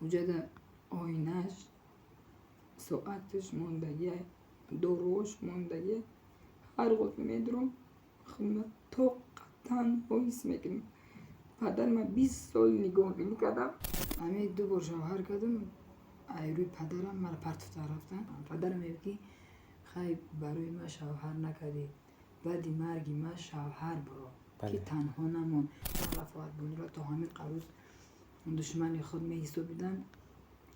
Уҷада оинаш, соаташ мондагиай, доруош мондагиай. Ҳар гоҳ медурам, худма тоқа танҳо ҳис мекунам. Падарма 20 сол нигоҳбинӣ кардам. Ҳамин ду бор шавҳар кардам, ай рӯи падарам мара партофта рафтан. Падарам мегӯфт, ки хай, барои ман шавҳар накардӣ, баъди марги ман шавҳар буро, ки танҳо намон. Рафоат бонуро то ҳамин рӯз душмани худ меҳисобидам.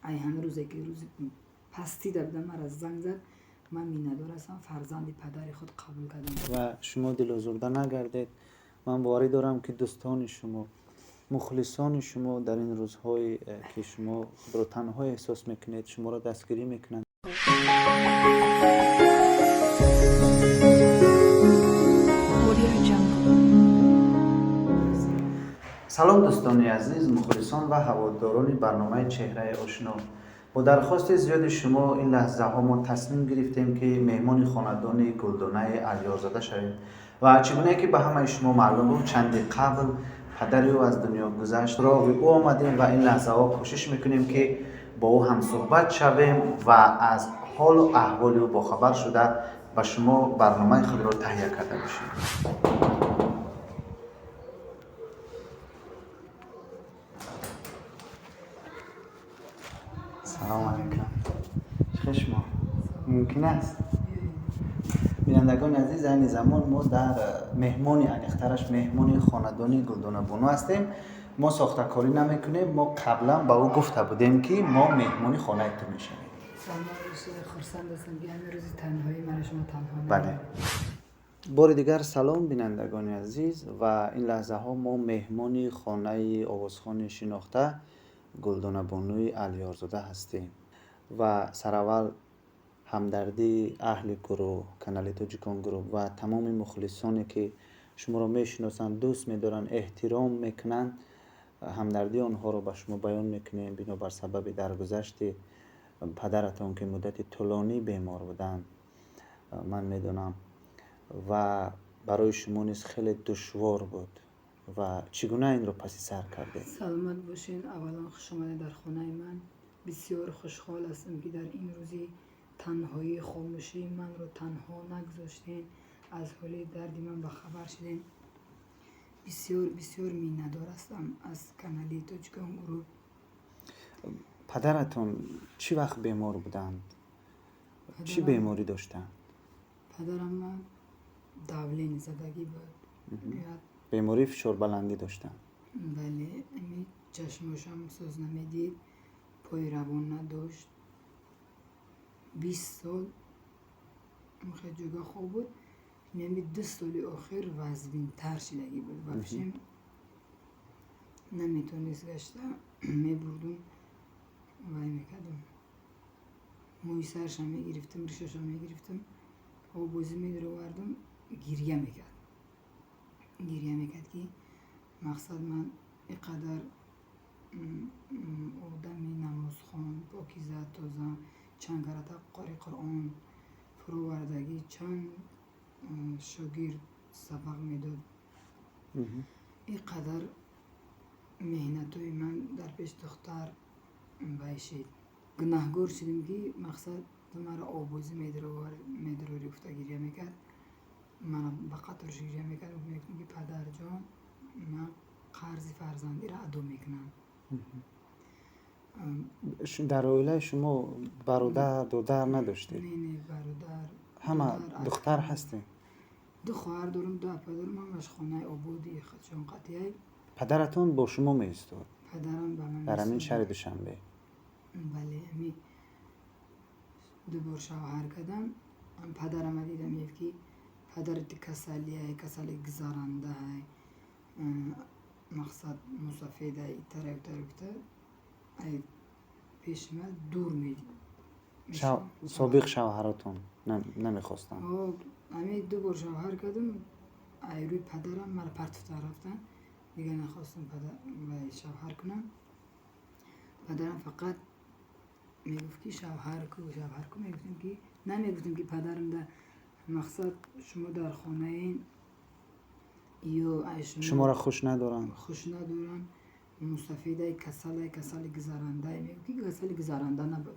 Ай ҳамин рӯзе ки рӯзи пастида будам, мара занг зад. Ман миннатдор ҳастам, фарзанди падари худ қабул кардам. Ва шумо дилозурда нагардед. Ман боварӣ дорам, ки дӯстони шумо, мухлисони шумо дар ин рӯзҳое, ки шумо худро танҳо эҳсос мекунед, шуморо дастгирӣ мекунанд. Audio Jungle. Салом, дӯстони азиз, мухлисон ва ҳаводорони барномаи «Чеҳраи ошно». Бо дархости зиёди шумо ин лаҳзаҳо мо тасмим гирифтем, ки меҳмони хонадони Гулдонаи Алёрзода шавем. Ва чӣ гунае ки ба ҳамаи шумо маълум буд, чанде қабл падари ӯ аз дунё гузашт. Роғи ӯ омадем ва ин лаҳзаҳо кӯшиш мекунем, ки бо ӯ ҳамсӯҳбат шавем ва аз ҳолу аҳволи ӯ бохабар шуда, ба шумо барномаи худро таҳия карда бошем. Салому алайкум, чӣ шумо мумкин аст? Бинандагони азиз, айни замон мо дар меҳмони, аниқтараш меҳмони хонадони Гулдонабону ҳастем. Мо сохтакорӣ намекунем, мо қаблан ба ӯ гуфта будем, ки мо меҳмони хонаи ту мешавем. Саломат бошед. Хурсанд ҳастам, ки ҳамин рӯзи танҳоӣ мара шумо танҳо. Бале, бори дигар салом, бинандагони азиз. Ва ин лаҳзаҳо мо меҳмони хонаи овозхони шинохта Гулдонабонуи Алёрзода ҳастем. Ва сараввал ҳамдардии аҳли гурӯҳ, канали «Тоҷикон Груп» ва тамоми мухлисоне, ки шуморо мешиносанд, дӯст медоранд, эҳтиром мекунанд, ҳамдардии онҳоро ба шумо баён мекунем бинобар сабаби даргузашти падаратон, ки муддати тӯлонӣ бемор буданд. Ман медонам, ва барои шумо низ хеле душвор буд. Ва чӣ гуна инро паси сар кардед? Саломат бошед. Аввалан, хуш омадед дар хонаи ман. Бисёр хушҳол ҳастам, ки дар ин рӯзи танҳоӣ, хомӯшӣ манро танҳо нагузоштед, аз ҳоли дарди ман бахабар шудед. Бисёр, бисёр миннатдор ҳастам аз канали «Тоҷикон Груп». Падаратон чӣ вақт бемор буданд? Чӣ беморӣ доштанд? Падарам давление задагӣ буд. Бемории фишорбаландӣ доштанд? Бале, ами чашмошам соз намедид, пои равон надошт. 20 сол хеле ҷойга хоб буд. Ами 2 соли охир вазнинтар шидагӣ буд. Вообще наметонист гашта. Мебурдум, вай мекардум, мӯи сарашам мегирифтам, ришашам мегирифтам, обозӣ медаровардум, гиря мекард. Гиря мекард, ки мақсад ман ин қадар одами намозхон, покиза, тоза, чанд карата қори Қуръон фуровардагӣ, чанд шогирд сабақ медод, ин қадар меҳнатҳои ман дар пеши духтар вай шид, гунаҳгор шудем, ки мақсад ту маро обозӣ медарорӣ, гуфта гиря мекард. Мана ба қаторш гиря мекард. Мегуфтам, ки падарҷон, ман қарзи фарзандиро адо мекунам. Дар оилаи шумо бародар, додар надоштед? Не, бародар. Ҳама духтар ҳастем? Ду хоҳар дорам, ду апа дорам, ҳамаш хонаи ободи худшон қатъияй. Падаратон бо шумо меистод? Падарам ба ман Дар ҳамин меистод. шаҳри Душанбе? Бале, ами ду бор шавҳар кардам. Падарама дидам, мегуфт, ки падарати касалиай, касали гузарандаай, мақсад мусафедай, итара, утара гуфта, ай пеши ман дур. Собиқ шавҳаротон намехостанд? Ами ду бор шавҳар кардам, ай рӯи падарам мара партофта рафтан. Дигар нахостам вай шавҳар кунам. Падарам фақат мегуфт, ки шавҳар ку, шавҳар ку. Мегуфтем, ки намегуфтем, ки падарам да мақсад шумо дар хонаен ё ай шумо Шуморо хуш надоранд. Хуш надоранд. Мусафедай, касалай, касали гузарандай мегӯ, ки касали гузаранда набуд.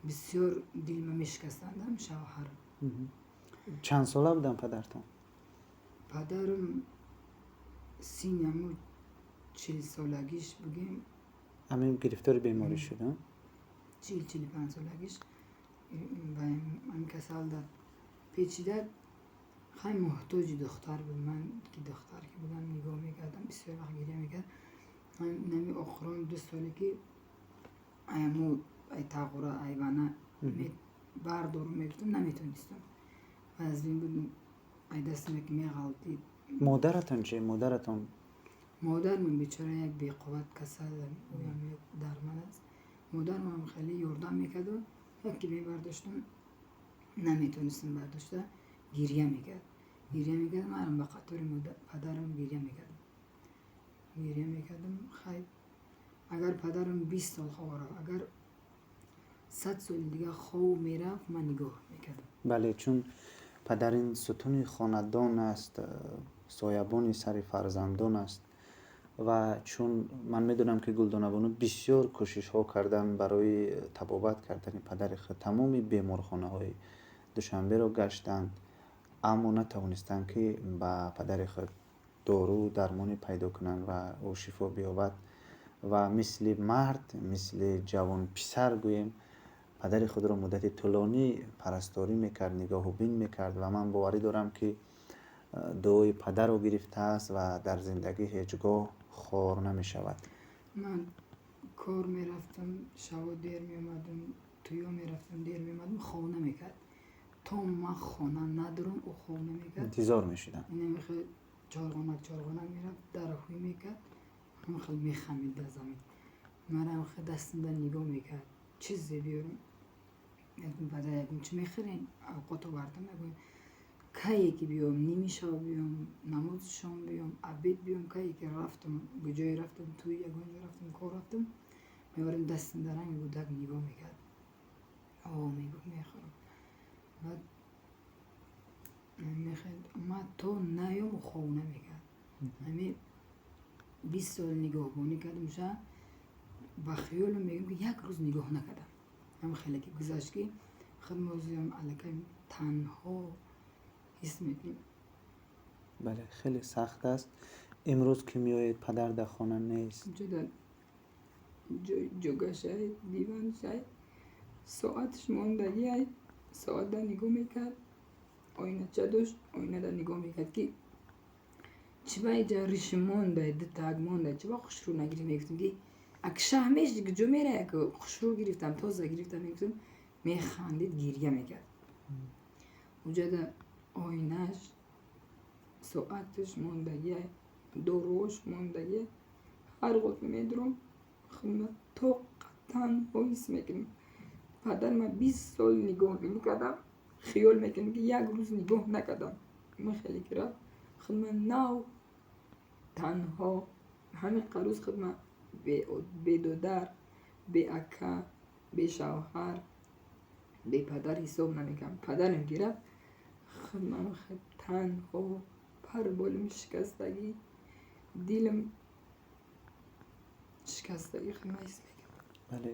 Бисёр дилма мешикастандам шавҳарам. Чанд сола буданд падартон? Падарам синаму 40 солагиш бигем. Ҳамин гирифтори беморӣ шуд? 40-45 солагиш ба ҳамин касал дар печида. Хай, муҳтоҷи духтар буд. Ман ки духтар ки будам, нигоҳ мекардам, бисёр вақт гиря мекард. Нами охирон 2 соле ки аяму ай тағура айвана бардорум мегуфтам, наметонистам. Аз ин буд, ай дастаме ки меғалтид. Модаратон чи, модаратон? Модармон бечора як беқувват, касал, ӯям як дарман аст. Модармам хеле ёрдам мекарду яке мебардоштам, наметонистам бардошта, гиря мекард, гиря мекард. Манам ба қатори падарам гиря мекардам, гиря мекардам. Хай, агар падарам 20 сол хоб рафт, агар 100 соли дигар хоб мерафт, ман нигоҳ мекардам. Бале, чун падар ин сутуни хонадон аст, соябони сари фарзандон аст. Ва чун ман медонам, ки Гулдонабону бисёр кӯшишҳо карданд барои табобат кардани падари худ, тамоми беморхонаҳои Душанберо гаштанд, аммо натавонистанд, ки ба падари худ дору дармонӣ пайдо кунанд ва ӯ шифо биёбад. Ва мисли мард, мисли ҷавонписар гӯем, падари худро муддати тӯлонӣ парасторӣ мекард, нигоҳубин мекард. Ва ман боварӣ дорам, ки дуои падарро гирифтааст ва дар зиндагӣ ҳеҷ гоҳ хор намешавад. Ман кор мерафтам, шабо дер меомадам, тӯё мерафтам, дер меомадам, хоб намекард. То ман хона надорам, ӯ хоб намекард. Интизор мешудам. Инамихел чорғонак чорғонак мерафт, дара ҳуй мекард, ҳамихел мехамид дар замин, манам хел дастамда нигоҳ мекард. Чизе биёрам, падар, ягон чӣ мехӯрем, авқот овардам, ягон кае ки биём, ними шаб биём, намози шом биём, обед биём, кае ки рафтам, ҷое рафтам, тӯи ягон ҷо рафтам, кор рафтам, меовардам, дастам дар ранги гудак нигоҳ мекард. О, мегуфт, мехӯрам. Баъд ман то наём, хоб намекард. Ҳами 20 сол нигоҳбонӣ кардам. Ша ба хиёлам мегӯям, ки як рӯз нигоҳ накардам. Ҳам хеле ки гузашт, ки худ мозиам аллакай танҳо ҳис мекунем. Бале, хеле сахт аст. Имрӯз ки меоед, падар дар хона нест. Ҷода ҷогашай, диваншай, соаташ мондагиай, соатда нигоҳ мекард, оинача дошт, оинада нигоҳ мекард, ки чӣ ба иҷа риши мондай, дутак мондай, чӣ ба хушрӯ нагирифт. Мегуфтем, ки ак шаҳмеш ҷо мерая, ки хушрӯ гирифтам, тоза гирифтам, мегуфтем, механдид, гиря мекард. Уҷада оинаш, соаташ мондагиай, доруош мондагиай. Ҳар гоҳ ки медурам, худма тоқа танҳо ҳис мекунам. Падарма 20 сол нигоҳбинӣ кардам, хиёл мекунам, ки як рӯз нигоҳ накардам. Ма хеле ки рафт, худма нав танҳо ҳамин рӯз худма бедодар, беака, бешавҳар, бепадар ҳисоб намекардам. Падарам ки рафт, худмам танҳо, парболим шикастагӣ, дилам шикастагӣ худма ҳис мекардам. Бале,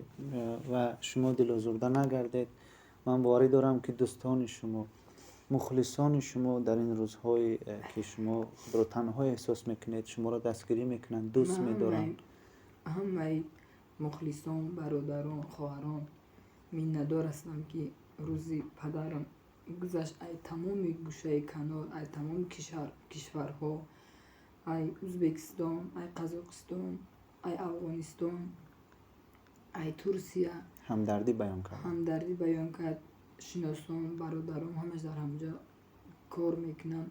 ва шумо дилозурда нагардед. Ман боварӣ дорам, ки дӯстони шумо, мухлисони шумо дар ин рӯзҳое, ки шумо худро танҳо эҳсос мекунед, шуморо дастгирӣ мекунанд, дӯст медоранд. Ҳамаи мухлисон, бародарон, хоҳарон миннатдор ҳастам, ки рӯзи падарам гузашт, ай тамоми гӯшаи канор, ай тамоми кишварҳо, ай Ӯзбекистон, ай Қазоқистон, ай Афғонистон, ай Турсия. Ҳамдардӣ баён кард. Ҳамдардӣ баён кард. Шиносон, бародарон, ҳамаш дар ҳамҷо кор мекунанд,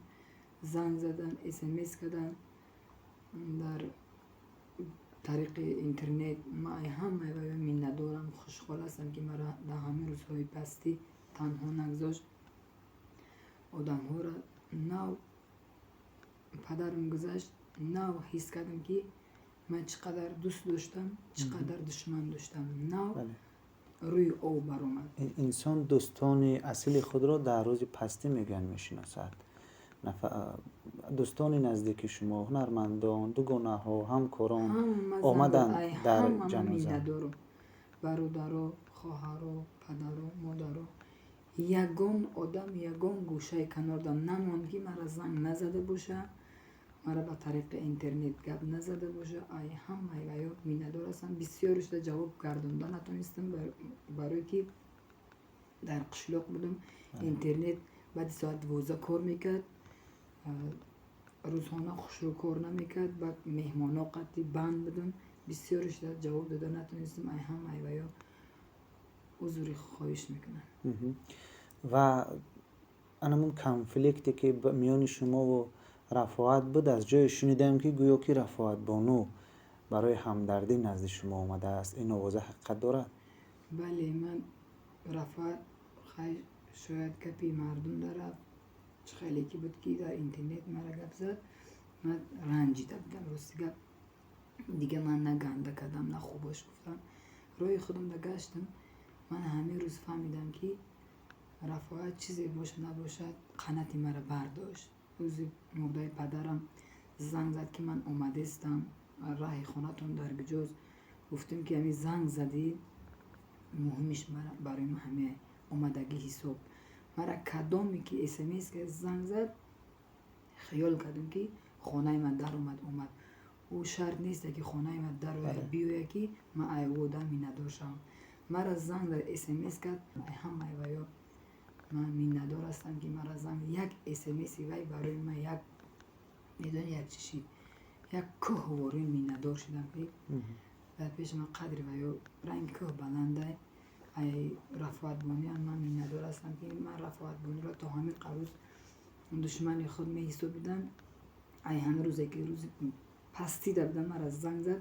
занг задан, СМС кардан дар тариқи интернет. Ман ай ҳамаи ваё миннатдорам, хушҳол ҳастам, ки маро дар ҳамин рӯзҳои пастӣ танҳо нагузошт. Одамҳоро нав падарам гузашт, нав ҳис кардам, ки ман чӣ қадар дӯст доштам, чӣ қадар душман доштам. Нав рӯи об баромад. Инсон дӯстони асили худро дар рӯзи пастӣ, мегӯянд, мешиносад. Дӯстони наздики шумо, ҳунармандон, дугонаҳо, ҳамкорон омаданд дар ҷаноза. Миннатдорум. Бародаро, хоҳаро, падаро, модаро, ягон одам ягон гӯшаи канорда намонд, ки мара занг назада боша, мара ба тариқи интернет гап назада боша. Ай ҳамаи ваё миннатдор ҳастам. Бисёре шуда ҷавоб гардонда натонистам, барое ки дар қишлоқ будам, интернет баъди соат 12 кор мекард, рӯзхона хушрӯ кор намекард, баъд меҳмоно қатъи банд будам. Бисёре шуда ҷавоб дода натонистам. Ай ҳамаи ваё узри хоҳиш мекунам. Ва анамун конфликте, ки миёни шумову Рафоат буд, аз ҷое шунидам, ки гӯё ки Рафоатбону барои ҳамдардӣ назди шумо омадааст. Ин овоза ҳақиқат дорад? Бале, ман Рафоат, хай, шояд гапи мардум дарафт, чӣ хеле ки буд, ки дар интернет мара гап зад. Ман ранҷида будам, рости гап. Дига ман на ганда кардам, на хубош гуфтам, роҳи худамда гаштам. Ман ҳамин рӯз фаҳмидам, ки Рафоат чизе бошад набошад, қанати мара бардошт. Рӯзи мурдаи падарам занг зад, ки ман омадестам, раҳи хонатон дар куҷост? Гуфтем, ки ҳамин занг задӣ, муҳимиш барои ман ҳамин омадагӣ ҳисоб. Мара кадоме ки смс занг зад, хиёл кардам, ки хонаи ман даромад, омад. Ӯ шарт неста, ки хонаи ман дарояд, биёяд, ки ман ай ӯ одам миннатдор шавам. Мара занг зад, смс кард, ҳамаи ваё ман миннатдор ҳастам, ки мара занг, як смси вай барои ман як, медони, як чӣ шид, як кӯҳворӣ миннатдор шудам, ки дар пеши ман қадри ваё ранги кӯҳ баландай. Ай Рафоатбониам ман миннатдор ҳастам, ки ман Рафоатбониро то ҳамин қарӯз душмани худ меҳисобидам. Ай ҳамин рӯзе, ки рӯзи пастида будам, мара занг зад,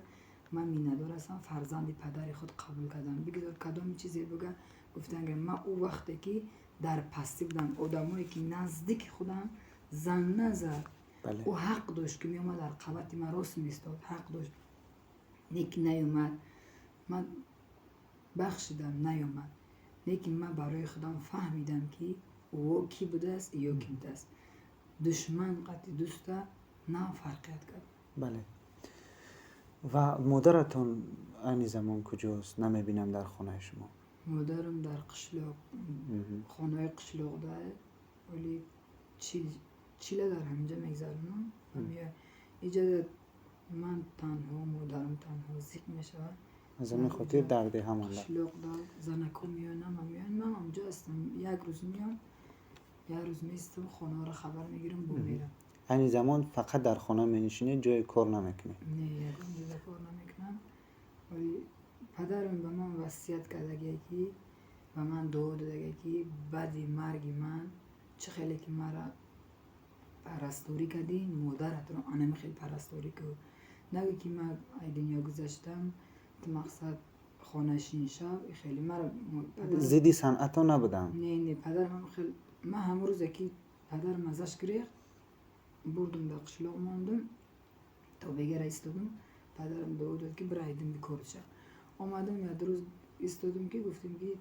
ман миннатдор ҳастам, фарзанди падари худ қабул кардам. Бигзор кадоми чизе буга, гуфтан, ман ӯ вақте ки дар пастӣ будам, одамое ки наздики худам занг назад. Ӯ ҳақ дошт, ки меомад, дар қабати ман рост меистод, ҳақ дошт, лекин наёмад. Ман бахшидам, наёмад, лекин ман барои худам фаҳмидам, ки ӯ кӣ будааст ё кӣ будааст. Душман қатъи дӯста на фарқият кард. Бале, ва модаратон айни замон куҷост? Намебинам дар хонаи шумо. Модарам дар қишлоқ, хонаи қишлоқда. Оли чила дар ҳаминҷа мегзаронам. Иҷа ман танҳо, модарам танҳо зиқ мешавад. Аз ҳамин хотир дарди ҳамонда. Қишлоқда занако меоянд, ҳама меоянд, ман онҷо ҳастам. Як рӯз меоям, як рӯз меистам, хонаҳоро хабар мегирам, бо мерам. Айни замон фақат дар хона менишинед, ҷое кор намекунед? Не, ягон ҷода кор намекунам. Оли падарам ба ман васият кардагие, ки ба ман дуо додагие, ки баъди марги ман чӣ хеле ки мара парасторӣ кардӣ, модаратро анами хел парасторӣ кун. Нагӯ, ки ман ай дунё гузаштам, ту мақсад хонашин шав. Хеле мара Зидди санъато набудам? Не, падарам хел, ман ҳамон рӯзе, ки падарам азаш гирехт, бурдум, дар қишлоқ мондум, то бегара истодум. Падарам дуо дод, ки бира, айдим бикор ша. Омадам, як рӯз истодум, ки гуфтем, ки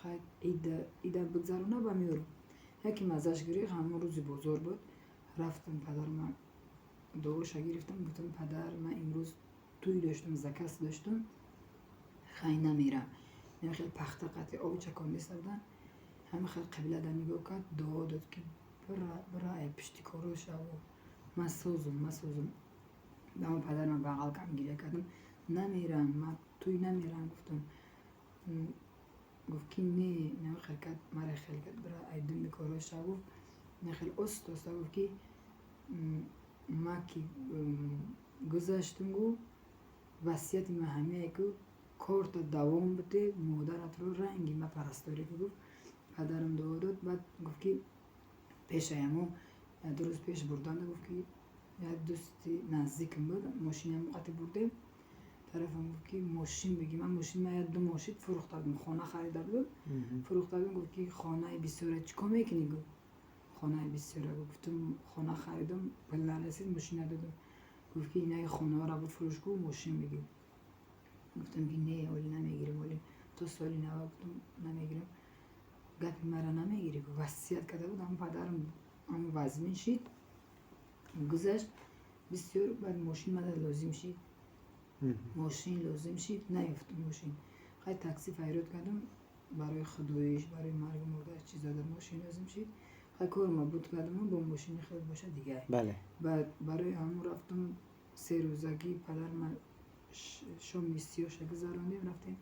хай, ида бигзарона, ба меёрам. Яке маззаш гирифт, ҳамон рӯзи бозор буд. Рафтам, падарма дуоша гирифтам, гуфтам: «Падар, ман имрӯз тӯй доштам, заказ доштам, хай, намерам». Хел пахта қатъи об чакондиста будан, ҳамин хел қиблада нигоҳ кард, дуо дод, ки бира, бира, ай пишти коро шаву ман созум, ман созум. Дама падарма бағал кам, гиря кардам: «Намерам, ман тӯй намерам», гуфтам. Гуфт, ки не, хел кард, мара хел кард: «Бира, ай думи коро шав», гуфт. Хел оста оста гуфт, ки ма ки гузаштум, гуфт, васияти ман ҳамее, ки корта давом бите, модаратро ранги ма парасторӣ ку, гуфт. Падарам дуо дод. Баъд гуфт, ки пешаямо 2 рӯз пеш бурданда, гуфт, ки як дӯсти наздикам буд, мошинамо қати бурдем тарафам, гуфт, ки мошин бигӣ. Ман мошин, ман як ду мошин фурӯхта будам, хона харида будам, фурӯхта будам. Гуфт, ки хонаи бисёра чӣ кор мекунӣ? Гуфт, хонаи бисёра. Гуфтам: «Хона харидам, пул нарасид, мошина додам». Гуфт, ки инаи хонаҳоро бифурӯш, гуфт, мошин бигир. Гуфтам, ки не, оли намегирем, оли то соли нава, гуфтам, намегирем. «Гапи мара намегирӣ?» Гуфт. Васият карда буд ҳам падарам. Ҳам вазмин шид, гузашт бисёр. Баъд мошин мада лозим шид, мошин лозим шид, наёфтум мошин. Хай, такси фарёд кардам барои худоиш, барои маргу мурда чизода мошин лозим шид. Хай, корма буд кардам, бо мошини худ боша дигар. Баъд барои ҳамон рафтум, 3 рӯзагӣ падарма шоми сиёша гузарондем, рафтем,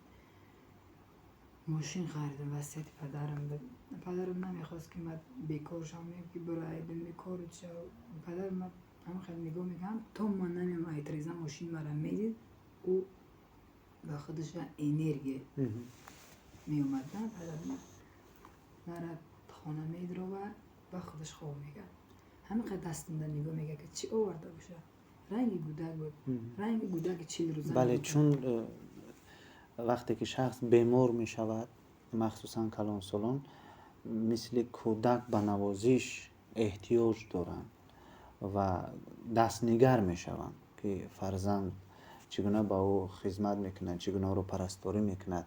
мошин харидам. Васияти падарам буд. Падарам намехост, ки ман бекор шавам, мегуфт, ки бро, айдум бекору шав. Падарам ҳам хеле нигоҳ мекардам, то ман намеям айтреза мошин мара медид, ӯ ба худаша энергия меомад. На, падарам мара хона медировард, ба худаш хоб мекард. Ҳамин қадр дастамда нигоҳ мекард, ки чӣ оварда боша. Ранги гудак буд, ранги гудаки 40 рӯза. Бале, чун вақте ки шахс бемор мешавад, махсусан калонсолон, мисли кӯдак ба навозиш эҳтиёҷ доранд ва дастнигар мешаванд, ки фарзанд чӣ гуна ба ӯ хизмат мекунад, чӣ гуна ӯро парасторӣ мекунад.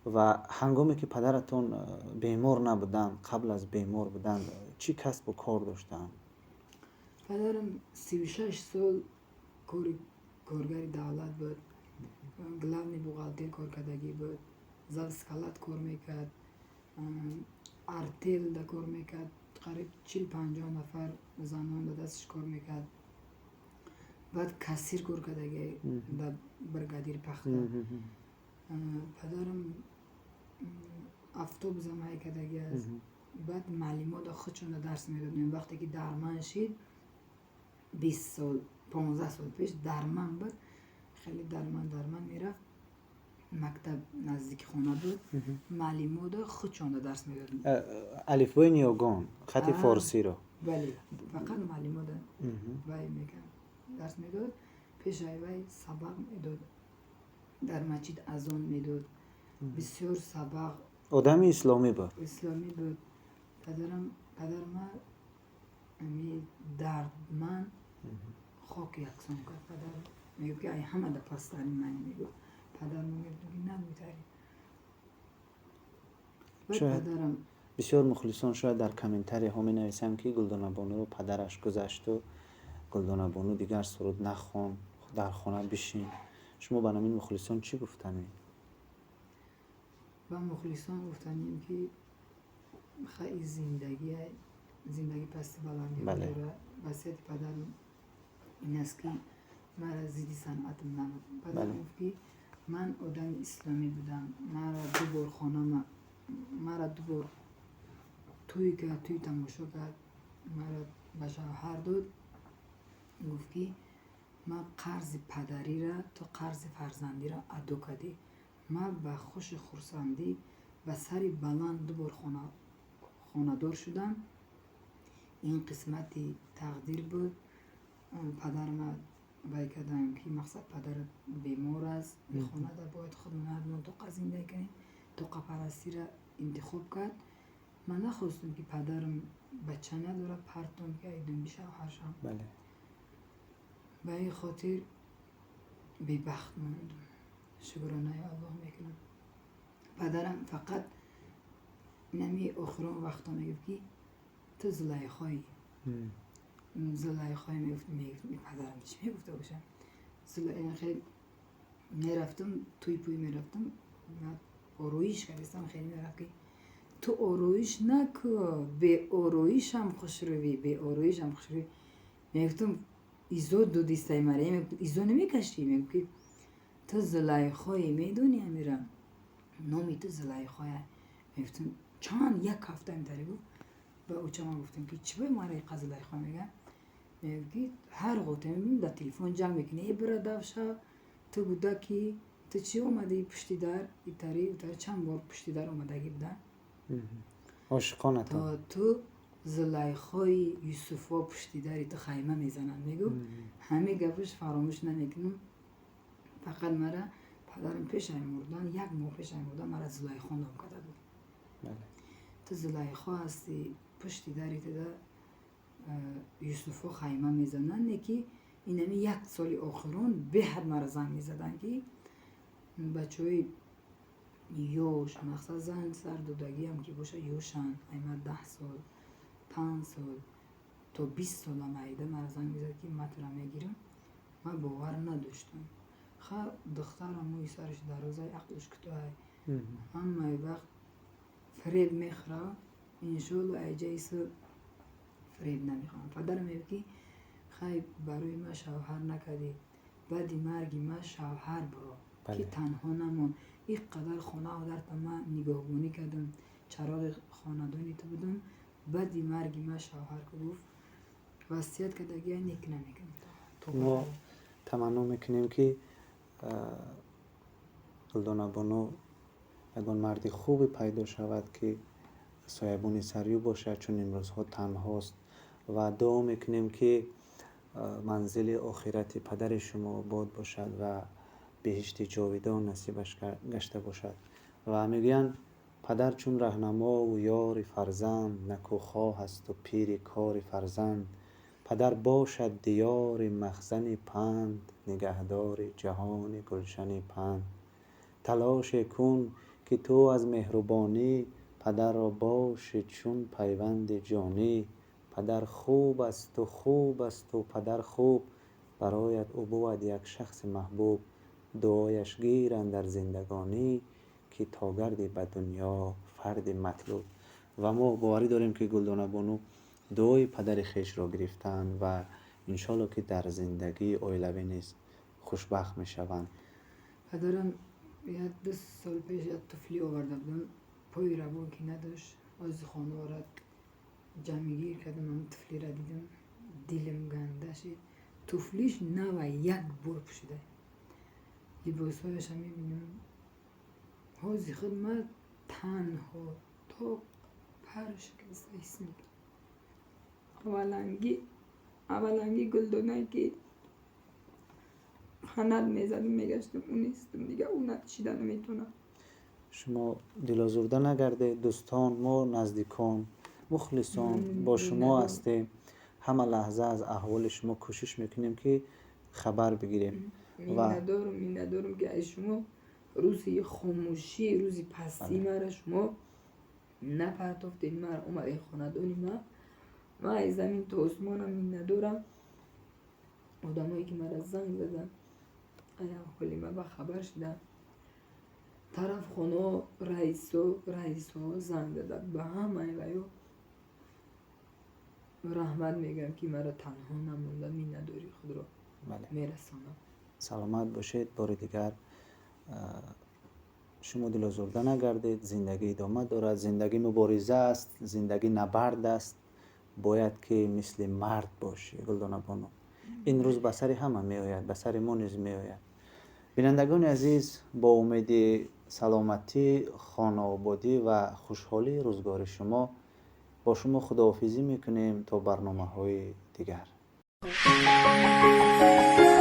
Ва ҳангоме ки падаратон бемор набуданд, қабл аз бемор будан чӣ касбу кор доштанд? Падарам 36 сол кори коргари давлат буд, главный бухгалтер кор кардагӣ буд, завсклад кор мекард, артелда кор мекард, қариб 40-50 нафар занон ба дасташ кор мекард. Баъд кассир кор кардагӣ дар бригадири пахта. Падарам автобусам ҳай кардагӣ аст. Баъд маълимота худшонда дарс медод. Вақте ки дарман шид, 20 сол, 15 сол пеш дарман буд, хеле дарман дарман мерафт. Мактаб наздики хона буд, маълимота худшонда дарс медод. Алифбои ниёгон, хати форсиро? Бале, фақат маълимота вай мекард, дарс медод. Пешаи вай сабақ медод, дар масҷид азон медод, бисёр сабақ. Одами исломӣ буд. Исломӣ буд падарам. Падарма ами дардманд хок яксон кард. Падар мегуфт, ки ай ҳамада пасттарин мани, мегуфт. Падарам мегуфт, ки нагӯйтарин. Баъд падарам. Бисёр мухлисон шояд дар комментарияҳо менависанд, ки Гулдонабонуро падараш гузашту Гулдонабону дигар суруд нахон, дар хона бишин. Шумо ба намин мухлисон чӣ гуфтанед? Ба мухлисон гуфтанем, ки хай, зиндагӣ, зиндагӣ пасти баландӣ дорад. Васияти падарам ин аст, ки мара зидди санъатам набуд. Падарам гуфт, ки ман одами исломӣ будам, мара ду бор хонама, мара ду бор тӯй кард, тӯй тамошо кард, мара ба шавҳар дод. Гуфт, ки ман қарзи падарира то қарзи фарзандиро адо кардӣ. Ман ба хуши хурсандӣ, ба сари баланд ду бор хонадор шудам. Ин қисмати тақдир буд. Падарма вай кардам, ки мақсад падарат бемор аст, хонада бояд худмон тоқа зиндагӣ кунем. Тоқапарастиро интихоб кард. Ман нахостам, ки падарам бача надорад, партом, ки айдумби шавҳар шавам. Ба ин хотир бебахт мондум. Шукронаи Аллоҳ мекунам. Падарам фақат нами охирон вақто мегуфт, ки ту Зулайхоӣ, Зулайхоӣ мегуфт. Падарам чӣ мегуфта бошам? Хеле мерафтам, тӯй пӯй мерафтам, ороиш кардистам, хеле мерафт, ки ту ороиш наку, беороишам хушрӯӣ, беороишам хушрӯӣ. Мегуфтам, изо додистай мара, изо намекашӣ? Мегуфт, ки ту Зулайхоӣ, медонӣ, амира, номи ту Зулайхоя. Мегуфтам, чанд як ҳафта интаре гуфт. Ба очама гуфтам, ки чӣ бо мара иқа Зулайхо мегӯяд? Мегуфт, ки ҳар ғота мебинем, дар телефон ҷанг мекунӣ, э бира давша, ту гудаки, ту чӣ омадӣ пушти дар, итари утари. Чанд бор пушти дар омадагӣ будан. Ошиқонатон. Ту Зулайхои, Юсуфо пушти дари ту хайма мезананд, мегуфт. Ҳамин гапаш фаромӯш намекунам. Фақат мара падарам пешаи мурдан, як моҳ пешаи мурдан, мара Зулайхо ном карда буд. Ту Зулайхо ҳастӣ, пушти дари туда Юсуфо хайма мезананд. Не ки инами як соли охирон беҳад мара занг мезаданд, ки бачаҳои ёш, мақсад занг сар додагиам ки боша, ёшанд, айма 10 сол. 5 сол то 20 сола майда мара занг мезад, ки ман тура мегирам. Ман бовар надоштам. Ха, духтарам мӯи сараш дарозай, ақлш кӯтоҳай, ҳамаи вақт фиреб мехӯра. Иншоалло, айҷаису фиреб намехӯрам. Падарам мегӯяд, ки хай, барои ман шавҳар накардӣ, баъди марги ман шавҳар буро, ки танҳо намон. Ин қадар хонау дарта ман нигоҳбонӣ кардам, чароғи хонадони ту будам, баъди марги ман шавҳар ку, гуфт. Васият кардагия, нек намекунам. Мо таманно мекунем, ки Гулдонабону ягон марди хубе пайдо шавад, ки соябони сари ӯ бошад, чун имрӯзҳо танҳост, ва дуо мекунем, ки манзили охирати падари шумо обод бошад ва биҳишти ҷовидон насибаш гашта бошад. Ва мегӯянд, падар чун раҳнамову ёри фарзанд, накӯхоҳ асту пири кори фарзанд. Падар бошад диёри махзани панд, нигаҳдори ҷаҳони гулшани панд. Талоше кун, ки ту аз меҳрубонӣ падарро бошӣ чун пайванди ҷонӣ. Падар хуб асту, хуб асту падар хуб, бароят ӯ бувад як шахси маҳбуб. Дуояш гиранд дар зиндагонӣ, ки то гардӣ ба дунё фарди матлуб. Ва мо боварӣ дорем, ки Гулдонабону дуои падари хешро гирифтаанд ва иншоалло, ки дар зиндагии оилавӣ низ хушбахт мешаванд. Падарам як ду сол пеш як туфлӣ оварда будам, пои равон ки надошт. Ози хонаора ҷамъгир кардам, ҳамн туфлиро дидам, дилам ганда шид. Туфлиш нава, як бор пӯшида. Либосҳояшам мебинам. Ҳози худ ман танҳо то пар шикаста ҳис мекунам. Авваланги, авваланги Гулдонае, ки қанат мезадам, мегаштам, ӯ нестам дига, ӯ шида наметавонам. Шумо дилозурда нагардед, дӯстон, мо, наздикон, мухлисон бо шумо ҳастем. Ҳама лаҳза аз аҳволи шумо кӯшиш мекунем, ки хабар бигирем. Миннатдорум, миннатдорум, ки аз шумо рӯзи хомӯшӣ, рӯзи пастии мара шумо напартофтед, мара омадед хонадони ман. Ман аз замин то осмонам миннатдорам. Одамое, ки мара занг заданд, аз аҳволи ман бахабар шуданд, тарафхонао, раисо, раисҳо занг заданд, ба ҳамаи ваё раҳмат мегӯям, ки маро танҳо намонда, миннатдории худро мерасонам. Саломат бошед. Бори дигар, шумо дилозурда нагардед. Зиндагӣ идома дорад, зиндагӣ мубориза аст, зиндагӣ набард аст. Бояд, ки мисли мард бошӣ, Гулдонабону. Ин рӯз ба сари ҳама меояд, ба сари мо низ меояд. Бинандагони азиз, бо умеди саломатӣ, хонаободӣ ва хушҳолии рӯзгори шумо бо шумо худоҳофизӣ мекунем то барномаҳои дигар.